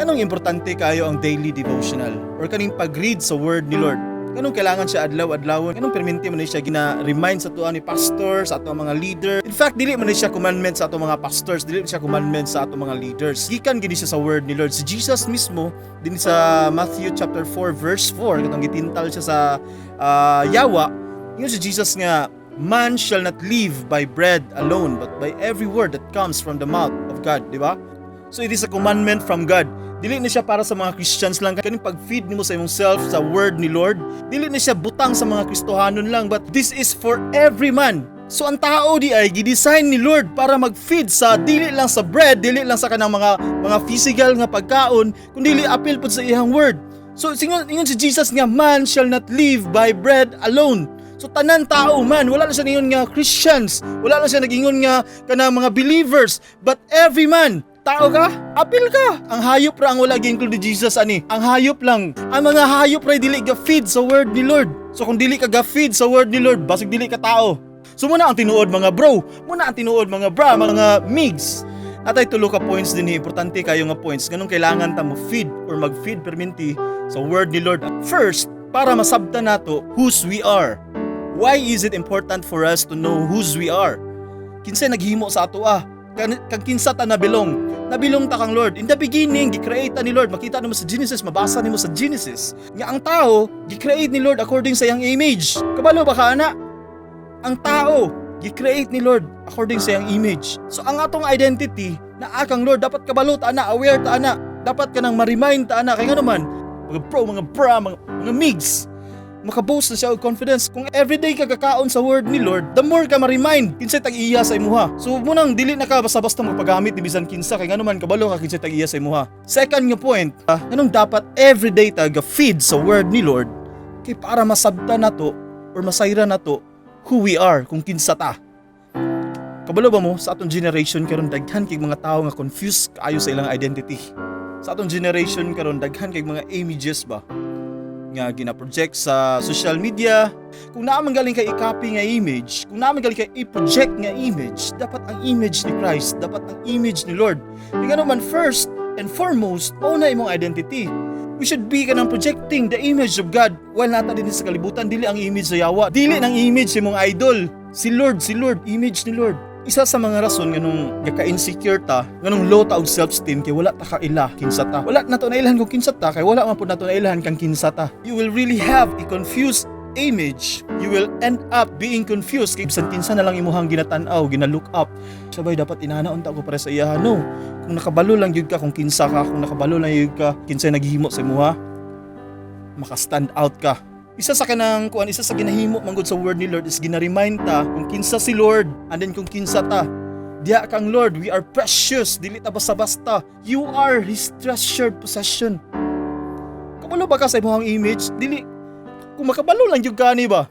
Nganong importante kayo ang daily devotional or kaning pag-read sa word ni Lord? Nganong kailangan siya adlaw-adlawon? Nganong perminti man ni siya gina-remind sa atoa ni pastor, sa ato mga leader? In fact, dili man ni siya commandment sa ato mga pastors, dili man siya commandment sa ato mga leaders. Gikan gini siya sa word ni Lord. Si Jesus mismo din sa Matthew chapter 4 verse 4, katong gitintal siya sa yawa, ingon si Jesus nga, "Man shall not live by bread alone, but by every word that comes from the mouth of God," di ba? So it is a commandment from God. Dili ni siya para sa mga Christians lang. Kaning pag-feed nimo sa imong self sa word ni Lord, dili ni siya butang sa mga Kristohanon lang, but this is for every man. So ang tao di ay gidesign ni Lord para mag-feed sa dili lang sa bread, dili lang sa kanang mga physical nga pagkaon, kundi apil pud sa iyang word. So ingon si Jesus nga, "Man shall not live by bread alone." So tanan tao man, wala na siya ningon nga Christians, wala na siya nagingon nga kanang mga believers, but every man. Tao ka? Apil ka. Ang hayop ra ang wala gi-include ni Jesus ani. Ang hayop lang. Ang mga hayop ra dili ga feed sa word ni Lord. So kung dili ka ga feed sa word ni Lord, basig dili ka tao. So muna ang tinuod, mga bro, muna ang tinuod, mga bra, mga migs. Atay tulo ka points din, importante kayo nga points. Nganong kailangan ta mo feed or mag-feed perminti sa word ni Lord. First, para masabtan nato whose we are. Why is it important for us to know whose we are? Kinsa naghimo sa ato ah? Kang kinsa ta nabilong? Nabilong ta kang Lord. In the beginning, gi-create ta ni Lord. Makita nimo sa Genesis, mabasa nimo sa Genesis nga ang tao gi-create ni Lord according sa iyang image. Kabalo ba ka ana? Ang tao gi-create ni Lord according sa iyang image. So ang atong identity naa kang Lord, dapat kabalo ta ana, aware ta ana. Dapat ka nang ma-remind ta ana kay ngano man, mga bro, mga bra, mga migs, makaboast na siya og confidence. Kung everyday ka kakaon sa word ni Lord, the more ka ma-remind kinsay tag-iya sa imuha. So munang dili na ka basta-basta magpagamit ni bisan kinsa kay ngano man kabalo ka kinsay tag-iya sa imuha. Second nga point, nganong dapat everyday ta ga feed sa word ni Lord, kay para masabta nato or masayra nato who we are, kung kinsa ta. Kabalo ba mo, sa atong generation karon daghan kay mga tao nga confused kaayo sa ilang identity. Sa atong generation karon daghan kay mga images ba nga gina-project sa social media. Kung naa man galing kay i-copy nga image, kung naa man galing kay i-project nga image, dapat ang image ni Christ, dapat ang image ni Lord. Kaya ngano man, first and foremost, mao na imong identity. We should be kanang projecting the image of God while naa ta din sa kalibutan, dili ang image sa yawa, dili nang image sa imong idol. Si Lord, si Lord, image ni Lord. Isa sa mga rason nganong nagka-insecure ta, nganong low ta og self-esteem, kay wala ta kaila kinsa ta. Wala na to nailhan kung kinsa ta kay wala man pud nato nailhan kang kinsa ta. You will really have a confused image. You will end up being confused kay bisan kinsa na lang imuhang ginatan-aw, gina-look up. Sabay dapat inana unta ko para sa iya. No. Kung nakabalo lang gyud ka kung kinsa ka, kung nakabalo lang gyud ka kinsay naghihimo sa imuha, maka-stand out ka. Isa sa kanang kuan, isa sa ginahimo manggod sa word ni Lord is gina-remind ta kung kinsa si Lord and then kung kinsa ta. Diha kang Lord, we are precious, dili ta basta-basta. You are His treasured possession. Kabalo ba ka sa imong image? Dili kung makabalo lang gyud ka ni ba?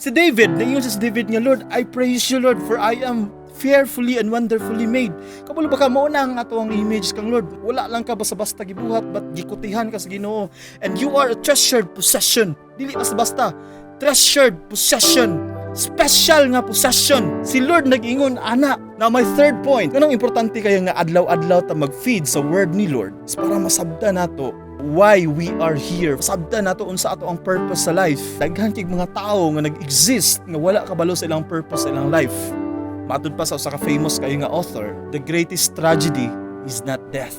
Si David, naingon si David nga, "Lord, I praise you, Lord, for I am fearfully and wonderfully made." Kabalo ba ka, mao na ang ato ang image kang Lord? Wala lang ka basta-basta gibuhat, but gikutihan ka sa Ginoo. And you are a treasured possession. Dili basta-basta. Treasured possession. Special nga possession. Si Lord nag-ingon ana. Now, my third point, nganong importante kayo nga adlaw-adlaw ta mag-feed sa word ni Lord, is para masabta nato why we are here. Sabta nato unsa ato ang purpose sa life. Daghan kay mga tao nga nag-exist nga wala kabalo sa ilang purpose sa ilang life. Matud pa sa usa ka famous kayo nga author, "The greatest tragedy is not death,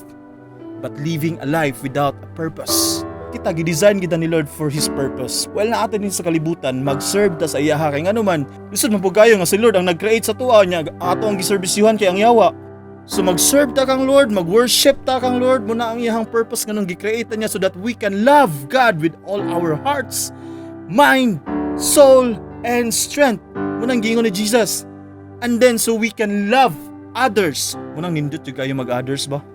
but living a life without a purpose." Kita gi-design kita ni Lord for His purpose. Well, naa ta din sa kalibutan, mag-serve ta sa iyaha kay ngano man, lisod man pud kayo nga si Lord ang nag-create sa tuwa niya, ato ang giserbisyuhan kay ang yawa. So mag-serve ta kang Lord, mag-worship ta kang Lord, muna ang iyang purpose nganong gi-create niya, so that we can love God with all our hearts, mind, soul, and strength. Munang giingon ni Jesus. And then so we can love others. Munang nindot yung kayo mag-others ba?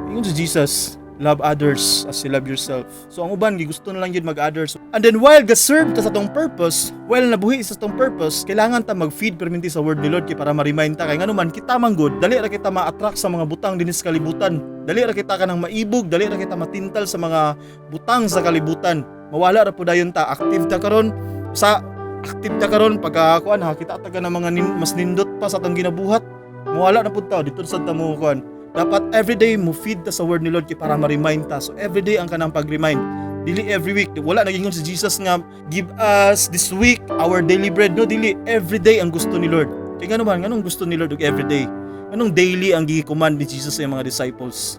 Ingon si Jesus, "Love others as you love yourself." So ang uban gigusto na lang yun mag-others. And then while ga-serve ta sa atong purpose, while nabuhi sa atong purpose, kailangan ta mag-feed perminti sa word ni Lord kay para ma-remind ta kay ngano man kita man gud, dali ra kita ma-attract sa mga butang dinhi sa kalibutan. Dali ra kita kanang maibog, dali ra kita matintal sa mga butang sa kalibutan. Mawala ra pud dayon ta, active ta karon sa active ta karon, pagka kuan ha, kita ta ka ng mga mas nindot pa sa atong ginabuhat. Mawala na pud ta dito sa ta mo kuan. Dapat everyday mo feed ta sa word ni Lord kay para ma-remind ta. So everyday ang kanang pag-remind. Dili every week. Wala nagingon si Jesus nga, "Give us this week our daily bread." No, dili, everyday ang gusto ni Lord. Kay ngano man, nganong gusto ni Lord og everyday? Nganong daily ang gi-command ni Jesus sa iyang mga disciples?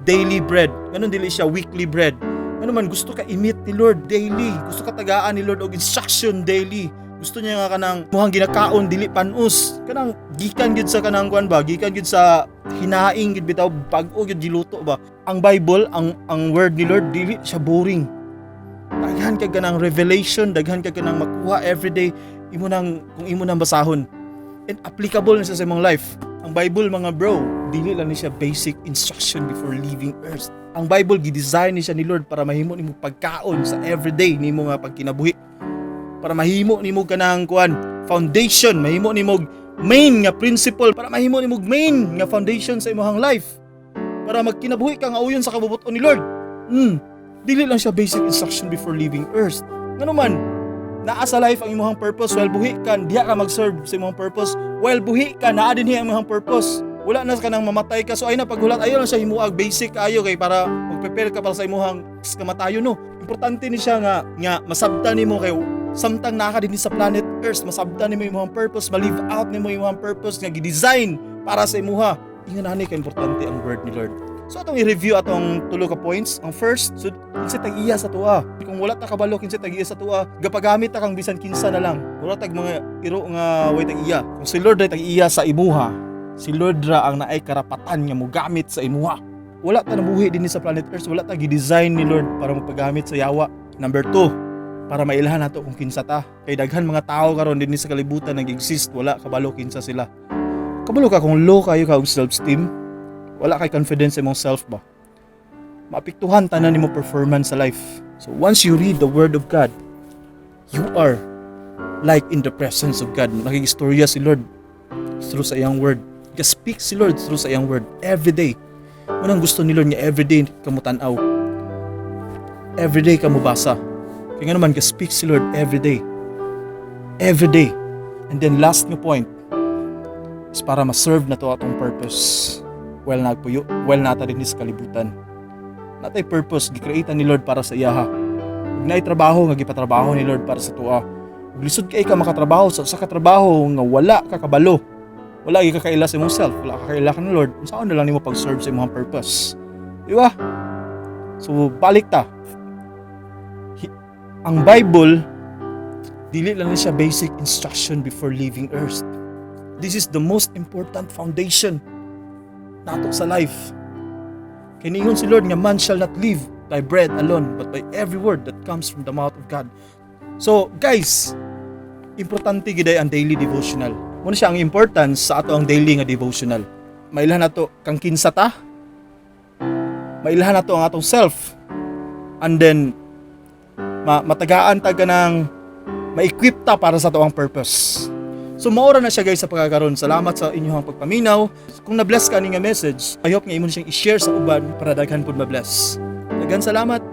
Daily bread. Nganong dili siya weekly bread? Ngano man gusto ka i-meet ni Lord daily. Gusto ka tagaan ni Lord og instruction daily. Gusto niya nga kanang muhang ginakaon dili panus. Kanang gikan gyud sa kanang kuan ba? Gikan gyud sa hinaing gyud bitaw, bag-o gyud giluto ba? Ang Bible, ang word ni Lord, dili siya boring. Daghan kag kanang revelation, daghan kag kanang makuha everyday imo nang kung imo nang basahon. And applicable na siya sa imong life. Ang Bible, mga bro, dili lang ni siya basic instruction before leaving earth. Ang Bible, gi-design ni siya ni Lord para mahimo nimo pagkaon sa everyday nimo nga pagkinabuhi. Para mahimo nimo kanang kuan, foundation, mahimo nimo main nga principle, para mahimo nimo main nga foundation sa imong life. Para magkinabuhi ka nga uyon sa kabubut-on ni Lord. Dili lang siya basic instruction before leaving earth. Ngano man, naa sa life ang imong purpose while buhi ka, diha ka mag-serve sa imong purpose. While buhi ka, naa dinhi ang imong purpose. Wala na ka nang mamatay ka. So ay na paghulat, ayo lang siya himuag basic ayo kay para mag-prepare ka para sa imong kamatayon, no. Importante ni siya nga masabtan nimo kay samtang naa ka dinhi sa planet Earth, masabtan nimo imong purpose, ma-live out nimo imong purpose nga gi-design para sa imuha. Ingon ani ka importante ang word ni Lord. So atong i-review atong tulo ka points. Ang first, so kinsa tag-iya sa atoa. Kung wala ta kabalo kinsa tag-iya sa atoa, gapagamit ta kang bisan kinsa na lang. Wala tag mga iro nga way tag-iya. Kung si Lord ay tag-iya sa imuha, si Lord ra ang naay karapatan nga mogamit sa imuha. Wala ta nabuhi dinhi sa planet Earth, wala ta gi-design ni Lord para mopagamit sa yawa. Number two, para mailhan nato kung kinsa ta. Kay daghan mga tao karon dinhi sa kalibutan nag-exist, wala kabalo kinsa sila. Kabalo ka kung low kayo ka og self-esteem, wala kay confidence sa imong self ba? Maapektuhan tanan nimo performance sa life. So once you read the word of God, you are like in the presence of God. Nakigistorya si Lord through sa iyang word. Ga-speak si Lord through sa iyang word every day. Unang gusto ni Lord nga everyday ka mo tan-aw. Everyday ka mo basa. Kaya nga naman, ga-speak si Lord every day. Every day. And then last nga point is para ma-serve nato atong purpose while nagpuyo, while naa ta dinhi sa kalibutan. Naa tay purpose, gi-create ni Lord para sa iyaha. Ug naay trabaho nga gipatrabaho ni Lord para sa atoa. Ug lisod kay ka makatrabaho sa usa ka trabaho nga wala ka kabalo. Wala gyud ka kaila sa imong self, wala ka kaila kan Lord. Unsaon na lang nimo pag-serve sa imong purpose? Di ba? So balik ta. Ang Bible, dili lang ni siya basic instruction before leaving earth. This is the most important foundation nato sa life. Kay niingon si Lord nga man shall not live by bread alone but by every word that comes from the mouth of God. So, guys, importante gid ang daily devotional. Muna siya ang importance sa ato ang daily nga devotional. Mailhan nato kang kinsa ta. Mailhan nato ang atong self. And then matagaan ta ng ma-equip ta para sa atoang purpose. So maura na siya, guys, sa pagkakaroon. Salamat sa inyong pagpaminaw. Kung na-bless ka ani nga message, I hope nga imo siyang i-share sa uban para daghan pud ma-bless. Daghan salamat.